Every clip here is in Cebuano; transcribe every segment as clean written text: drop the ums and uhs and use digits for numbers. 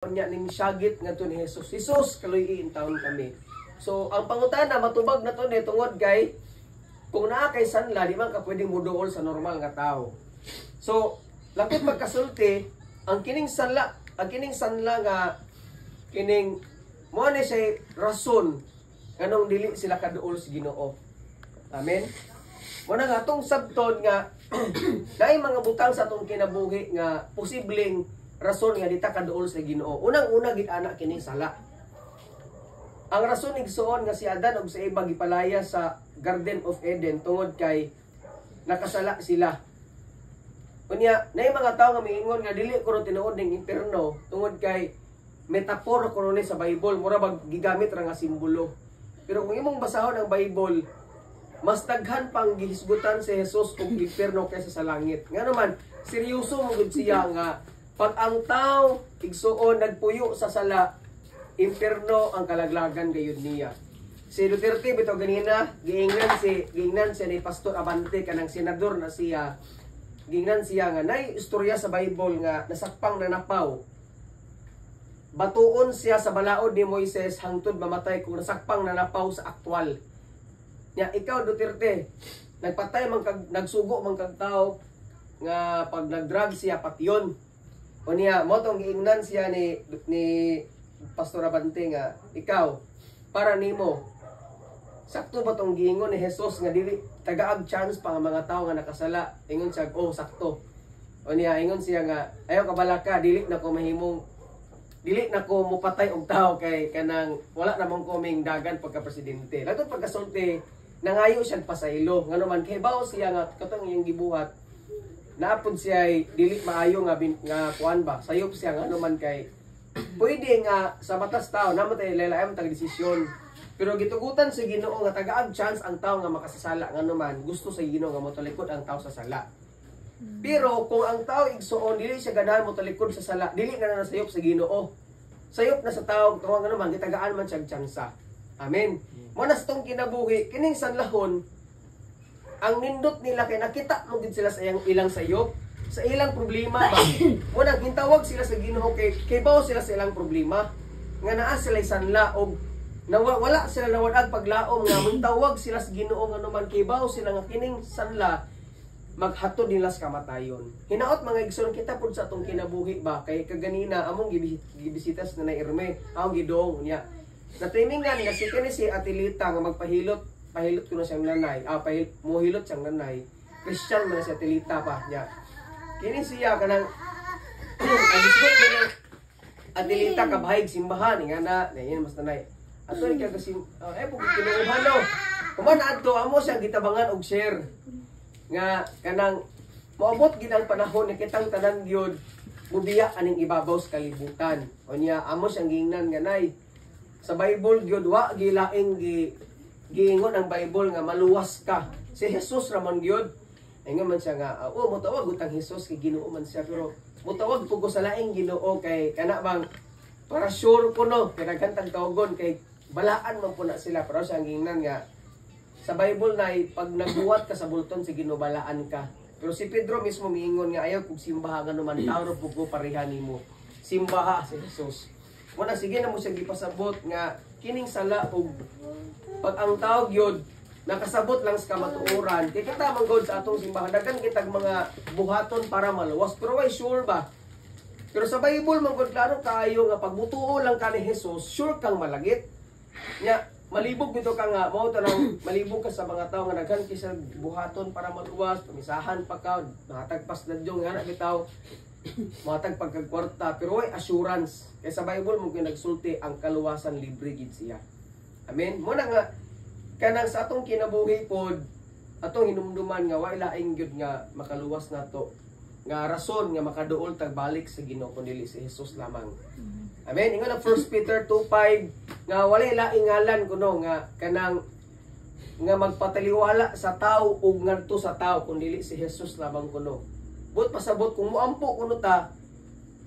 Nya ning syagit ngadto ni Jesus. "Jesus, kaluy-i intawon kami." So ang pangutana, matubag na to ni tungod kay kung naa kay sanla, di man ka pwedeng muduol sa normal nga tao. So lakip magkasulti ang kining sanla nga kining mo ni siya rason nganong dili sila kaduol sa Ginoo. Amen. Mo na nga atong sabton nga naay mga butang sa atong kinabuhi nga posibleng rason nga di ta kaduol sa Ginoo. Unang-una gid ana, kining sala. Ang rason, igsuon, nga si Adan ug si Eva gipalaya sa Garden of Eden tungod kay nakasala sila. Unya, naay mga tao nga miingon nga dili kuno tinuod ning impierno tungod kay metaphor kuno ni sa Bible, mura bag gigamit ra nga simbolo. Pero kung imong basahon ang Bible, mas daghan pang gihisgutan si Jesus og impierno kaysa sa langit. Nga naman, seryoso mo gud siya nga pag ang tao, igsuon, nagpuyo sa sala, impierno ang kalaglagan gayud niya. Si Duterte bitaw ganina, giingnan siya ni Pastor Abante, kanang senador na siya. Giingnan siya nga nay istorya sa Bible nga nasakpang nanapaw. Batuon siya sa balaod ni Moises hangtod mamatay kung nasakpang nanapaw sa aktwal. Nya ikaw, Duterte, nagpatay man kag, nagsugo man kag tao nga pag nagdrag siya, patyon. O niya, mo tong giingnan siya ni Pastor Abante nga ikaw, para nimo, sakto ba tong giingon ni Jesus nga dili tagaag chance pa nga mga tao nga nakasala? Ingon siya, "Oh, sakto." O niya, ingon siya nga ayaw kabalaka, dili na ko mahimong, dili na ko mupatay og tao kay kanang wala namang koming dagan pagka presidente. Lagot pagkasulti, nangayo siya pasaylo ngano man kay bawo siya nga katong iyang gibuhat naapod siya ay dili maayo nga nga kuan ba, sayop siya, ngano man kay pwede nga sa batas tao naman tayo lain tag desisyon, pero gitugutan sa Ginoo nga tagaag chance ang tao nga makasasala, ngano man gusto sa Ginoo nga motalikod ang tao sa sala. Pero kung ang tao, igsuon, dili siya ganahan motalikod sa sala, dili na na sayop sa Ginoo, sayop na sa tao tungod ngano man gitagaan man siya tsansa. Amen. Mo na sa tong kinabuhi, kining sanlahon, ang nindot nila kay nakita mo gid sila sa iyang ilang sayop, sa ilang problema ba. Mo nang gintawag sila sa Ginoo kay bawo sila sa ilang problema nga naa sila sanla og nawa, wala sila nawad paglaom nga mintawag sila sa Ginoo, ngano man kay bawo sila nga kining sanla maghatod nila sa kamatayon. Hinaot, mga igsoon, kita pud sa atong kinabuhi ba, kay kaganina among gibisitas na Irme, ang gidong niya. Natimingan nga si kani si Atilita nga magpahilot, pahilot ko na siyang nanay, pahil mohilot siyang nanay. Christian man na si Atilita pa niya. Kini siya kanang ang isgot ni Atilita kabahig simbahan nga na na mas nanay. Ato kay kasi eh pug kinuuhan no. Kuman adto amo siyang gitabangan og share nga kanang moabot gid ang panahon nga kitang tanan gyud mubiya aning ibabaw sa kalibutan. O niya amo siyang giingnan nga nay, sa Bible gyud wa gilaing giingon ang Bible nga maluwas ka. Si Jesus ra man gyud. Ingon man siya nga, oh, motawag utang Jesus kay Ginoo man siya, pero motawag pud ko sa laing Ginoo kay kana bang para sure ko no, kay daghan tag tawagon kay balaan man po na sila. Pero siya ang giingnan nga sa Bible na pag nagbuhat ka sa bulton sa Ginoo, balaan ka. Pero si Pedro mismo miingon nga ayaw kung simbaha, nga naman tao ra pud ko pareha nimo. Simbaha si Jesus. Muna sige na mo siya gipasabot nga kining sala og pag ang tao gyud nakasabot lang sa kamatuoran, kay kita man gud sa atong simbahan daghan kitag mga buhaton para maluwas, pero way sure ba. Pero sa Bible man gud, klaro kaayo nga pag mutuo lang ka ni Jesus, sure kang malagit. Nya malibog bitaw ka nga mao tanang malibog ka sa mga tao nga daghan kay buhaton para maluwas, pamisahan pa ka, mahatag pas na nga na bitaw, matag pagkagkwarta, pero way assurance kay sa Bible mo gyud nagsulti ang kaluwasan libre gid siya. Amen. Mo na nga kanang sa atong kinabuhi pod, atong hinumduman nga way laing gyud nga makaluwas nato nga rason nga makaduol tag balik sa Ginoo kun dili si Jesus lamang. Amen. Ingon ang 1 Peter 2:5 nga walay laing ngalan kuno nga kanang nga magpataliwala sa tao ug ngadto sa tao kun dili si Jesus lamang kuno. But pasabot, kung moampo kuno ta,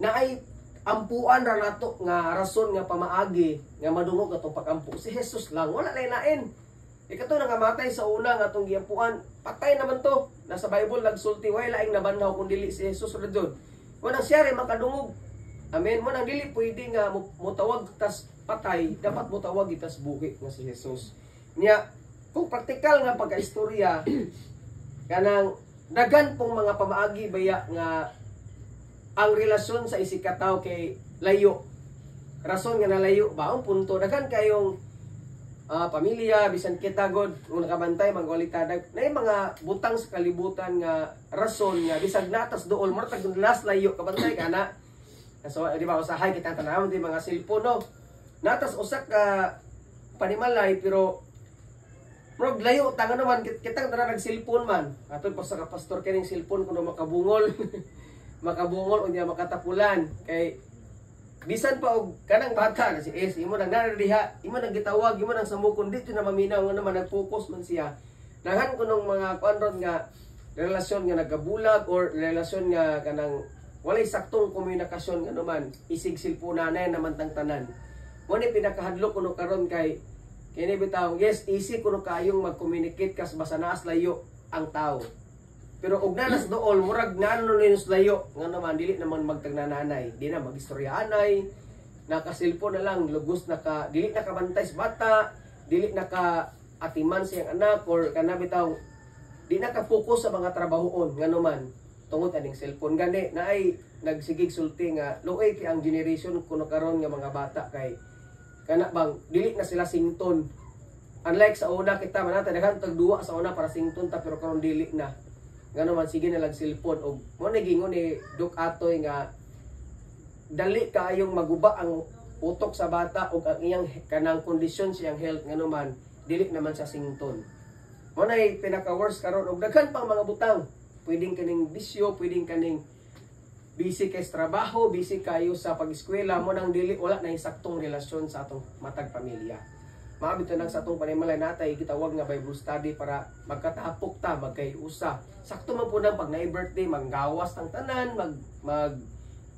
naay ampuan ra nato nga rason nga pamaagi nga madungog atong pagampo, si Jesus lang, wala lay lain. Ikato nangamatay sa una nga atong giampuan, patay naman to. Nasa Bible nagsulti way laing nabanhaw kun dili si Jesus ra jud. Wala siya rin makadungog. Amen. Mo nang dili pwede nga motawag tas patay, dapat motawag itas buhi nga si Jesus. Nya kung praktikal nga pagkaistorya, kanang daghan pong mga pamaagi baya nga ang relasyon sa isig ka tawo kay layo. Rason nga nalayo ba ang punto, daghan kayong pamilya, bisan kita god kung nakabantay magwalita dag na mga butang sa kalibutan nga rason nga bisag natas dool mo tag nas layo, kabantay ka na. So di ba, usahay kita tanawon di mga cellphone, no, natas usa ka panimalay pero murag layo tanga naman kitang tanan nag-cellphone man. Atod pa sa ka pastor, kining cellphone kuno makabungol. Makabungol unya makatapulan kay bisan pa og kanang bata na si S imo nang diha, imo nang gitawag, imo nang samukon, di na maminaw nga naman nag-focus man siya. Daghan kunong mga kuan ron nga relasyon nga nagabulag or relasyon nga kanang walay saktong komunikasyon nga naman isig cellphone na naman tang tanan. Mo ni pinakahadlok kuno karon kay kini bitaw, yes, easy kuno kayong mag-communicate kas basta naas layo ang tao. Pero og nanas dool, murag naano na layo nga naman dili naman magtagnananay, di na magistorya anay, naka-cellphone na lang, lugos na ka, dili na kabantay sa bata, dili na ka atiman sa iyang anak or kana bitaw di na ka focus sa mga trabahoon nga naman tungod aning cellphone. Gani naay nagsigig sulti nga luoy kay ang generation kuno karon nga mga bata kay kana bang dili na sila sington. Unlike sa una, kita man natin daghan tag duwa sa una para sington ta, pero karon dili na. Ngano man, sige na lang cellphone. Og mo na gingon ni Duk Atoy nga dali kaayong maguba ang utok sa bata ug ang iyang kanang kondisyon siyang health, ngano man dili naman sa sington. Mo na pinaka worst karon. Og daghan pang mga butang, pwedeng kaning bisyo, pwedeng kaning busy kay sa trabaho, busy kayo sa pag-eskwela, mo nang dili wala na saktong relasyon sa atong matag pamilya. Maabit nang sa atong panimalay natay gitawag nga Bible study para magkatapok ta, magkayusa. Sakto man po nang pag naay birthday, manggawas tang tanan, mag mag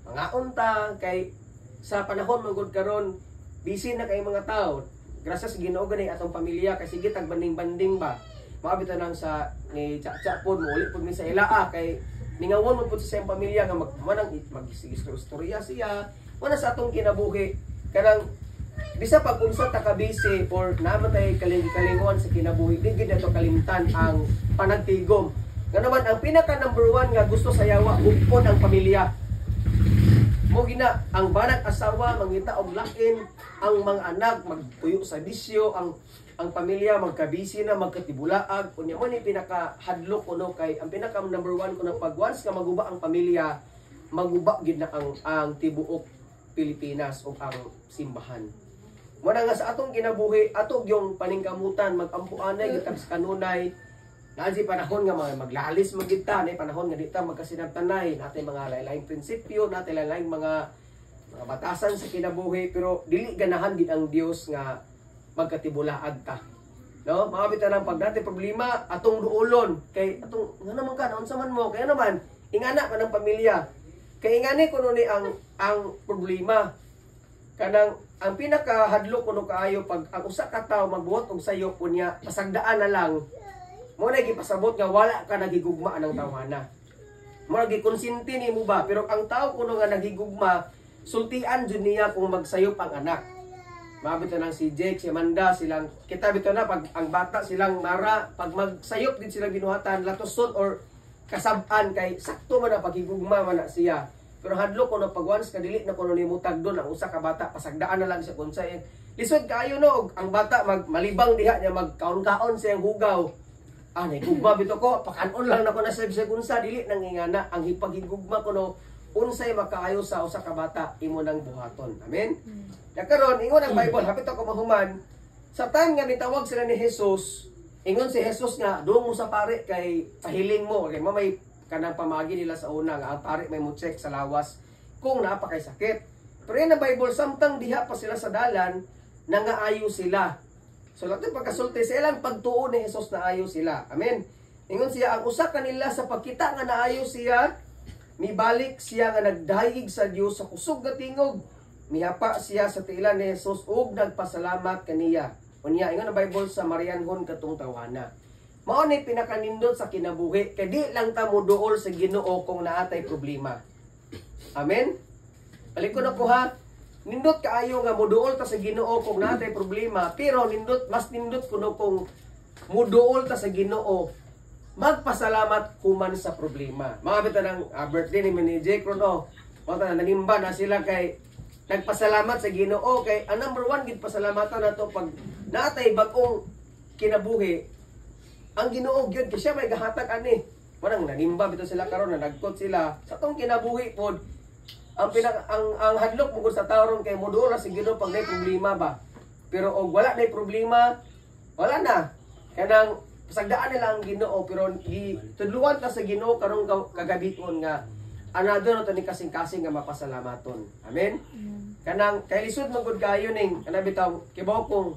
mangaon ta kay sa panahon man gud karon busy na kay mga tao. Grasya sa Ginoo gani atong pamilya kay sige tag banding-banding ba. Maabit nang sa ni Cha-cha pod mouli pod mi sa ilaa kay ningawon mo pud sa iyang pamilya nga mag manang mag-istorya siya. Wala sa atong kinabuhi kanang bisa pag unsa ta ka busy or naman tay kaling-kalingon sa kinabuhi, di gid nato kalimtan ang panagtigom. Nga naman ang pinaka number one nga gusto sa yawa, hugpon ang pamilya. Mo gina ang banag asawa mangita og lain, ang mga anak magpuyo sa bisyo, ang pamilya magkabisi na, magkatibulaag. Unya mo ni pinaka hadlok kuno kay ang pinaka number one kuno, pag once nga maguba ang pamilya, maguba gid na ang tibuok Pilipinas o ang simbahan. Muna nga sa atong kinabuhi, ato yung paningkamutan, magampuanay, gitag sa kanunay. Naa panahon nga mga maglalis magita, na panahon nga dita magkasinabtanay, natay mga lain-laing prinsipyo, natay lain-laing mga batasan sa kinabuhi, pero dili ganahan gid ang Dios nga magkatibulaag ta. No? Mga bitaw lang pag natin problema, atong duolon kay atong nga naman ka, naunsa man mo, kaya naman ingana pa ng pamilya. Kay ingani kuno ni ang problema. Kanang ang pinakahadlok kuno kaayo pag ang usa ka tawo magbuhat og sayop unya pasagdaan na lang, mo na gipasabot nga wala ka nagigugma ang tawhana. Mo na gikonsinti nimo ba, pero ang tao kuno nga nagigugma, sultian jud niya kung magsayop ang anak. Maabot na lang si Jake, si Amanda, silang kita bitaw na pag ang bata silang mara, pag magsayop din silang binuhatan, latuson or kasab-an kay sakto man ang pagigugma man na siya. Pero hadlok kuno pag once ka dili na kuno nimo tagdon ang usa ka bata, pasagdaan na lang siya kung sa lisod kaayo, no, og ang bata mag malibang diha niya, magkaon-kaon siyang hugaw. Ah, nahigugma bitaw ko, pakanon lang nako na sa unsa, dili nang ingana ang hipaghigugma kuno, unsay makaayo sa usa ka bata imo nang buhaton. Amen. Mm. Karon ingon ang Bible, hapit ako mahuman, sa time nga nitawag sila ni Jesus, ingon si Jesus nga doon mo sa pare kay pahiling mo, kay mamay kanang pamagi nila sa una nga ang pare may mo check sa lawas kung naa pa kay sakit. Pero in ang Bible, samtang diha pa sila sa dalan, nangaayo sila. So lato pagkasulti sa ilang pagtuo ni Jesus na ayo sila. Amen. Ingon siya, ang usa kanila sa pagkita nga naayo siya, mibalik siya nga nagdayeg sa Dios sa kusog nga tingog. Mihapa siya sa tiilan ni Jesus ug nagpasalamat kaniya. Unya ingon ang Bible, sa Marianhon katong tawhana. Mao ni pinakanindot sa kinabuhi kay di lang ta moduol sa Ginoo kung naatay problema. Amen. Balik ko na ko ha. Nindot kaayo nga muduol ta sa Ginoo kung natay problema, pero nindot, mas nindot kuno kung muduol ta sa Ginoo magpasalamat human sa problema. Mga bita ng birthday ni ni Jake ron oh. Mga tanan nanimba na sila kay nagpasalamat sa Ginoo, kay ang number one gid pasalamatan nato pag natay bag-ong kinabuhi ang Ginoo gyud, kay siya may gahatag ani. Manang nanimba bitaw sila karon na nagkot sila sa tong kinabuhi pod. Ang pinaka ang hadlok mo gud sa tawo ron kay moduol ra sa Ginoo pag nay problema ba. Pero og wala nay problema, wala na. Kanang pasagdaan nila ang Ginoo, pero gitudluan ta sa Ginoo karong kagabion nga another na to ni kasing-kasing nga mapasalamaton. Amen. Kanang kay lisod man gud kayo ning kanang bitaw kibaw kong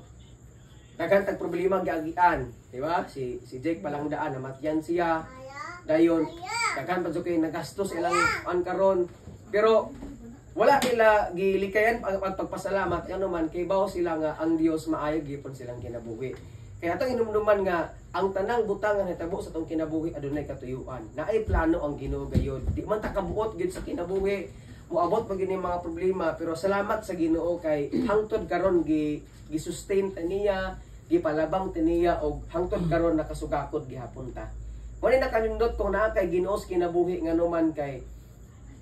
daghan tag problema giagian, di ba? Si si Jake palang daan namatyan siya. Dayon daghan pa jud kay nagastos ilang an karon. Pero wala nila gilikayan ang pagpasalamat ngano man kay bawo sila nga ang Dios maayo gyud silang kinabuhi. Kaya atong inumduman nga ang tanang butang nga nahitabo sa atong kinabuhi adunay katuyuan. Naay plano ang Ginoo gayod. Di man ta kabuot gyud sa kinabuhi. Moabot man gyud ni mga problema, pero salamat sa Ginoo kay hangtod karon gi gi-sustain ta niya, gipalabang ta niya og hangtod karon nakasugakod gihapon ta. Mo ni nakanindot kung naa kay Ginoo sa kinabuhi, ngano man kay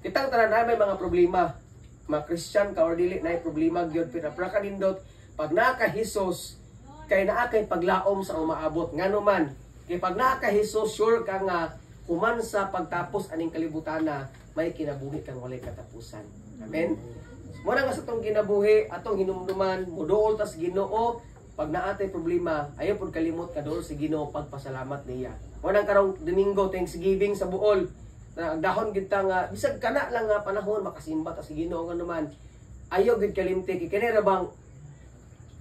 kitang tanan na may mga problema. Mga Christian ka or dili, na problema gyud, pero kanindot pag naa ka Hesus kay naa kay paglaom sa umaabot, ngano man kay pag naa ka Hesus, sure ka nga human sa pagtapos aning kalibutan na may kinabuhi kang walay katapusan. Amen. Mo na nga sa atong kinabuhi, atong hinumduman muduol tas Ginoo pag naa tay problema. Ayaw pud kalimot kaduol sa Ginoo, pagpasalamat niya. Mo nang karong Domingo, Thanksgiving sa buol na dahon gid ta nga bisag kana lang nga panahon makasimba ta sa Ginoo, nga naman ayaw gid kalimti kay kini ra bang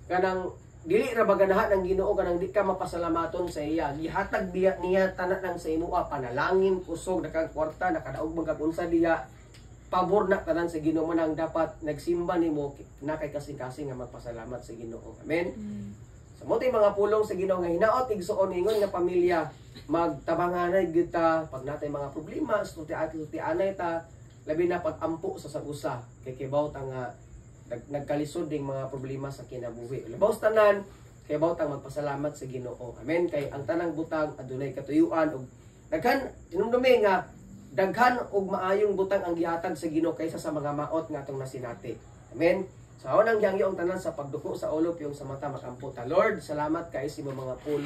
kanang dili ra ba ganahan ang Ginoo kanang di ka mapasalamaton sa iya. Gihatag biya niya tanan nang sa imuha, panalangin, kusog, nakang kwarta, nakadaog man kag unsa diya, pabor na tanan sa Ginoo. Man ang dapat nagsimba nimo na kay kasing-kasing nga magpasalamat sa Ginoo. Amen. Sa mo mga pulong sa Ginoo nga hinaot, igsuon, ingon nga pamilya, magtabanganay gyud ta pag natay mga problema, sulti-anay ta, labi na pag-ampo sa sag-usa kay kibaw ta nga nagkalisod ding mga problema sa kinabuhi. Labaw sa tanan, kay baw tang magpasalamat sa Ginoo. Amen. Kay ang tanang butang adunay katuyuan og daghan, tinumdumi nga daghan og maayong butang ang gihatag sa Ginoo kaysa sa mga maot nga atong nasinati. Amen. So aw nang gihangyo ang tanan sa pagduko sa ulo piyong sa mata, makampo ta. Lord, salamat kay sa imong mga pulong.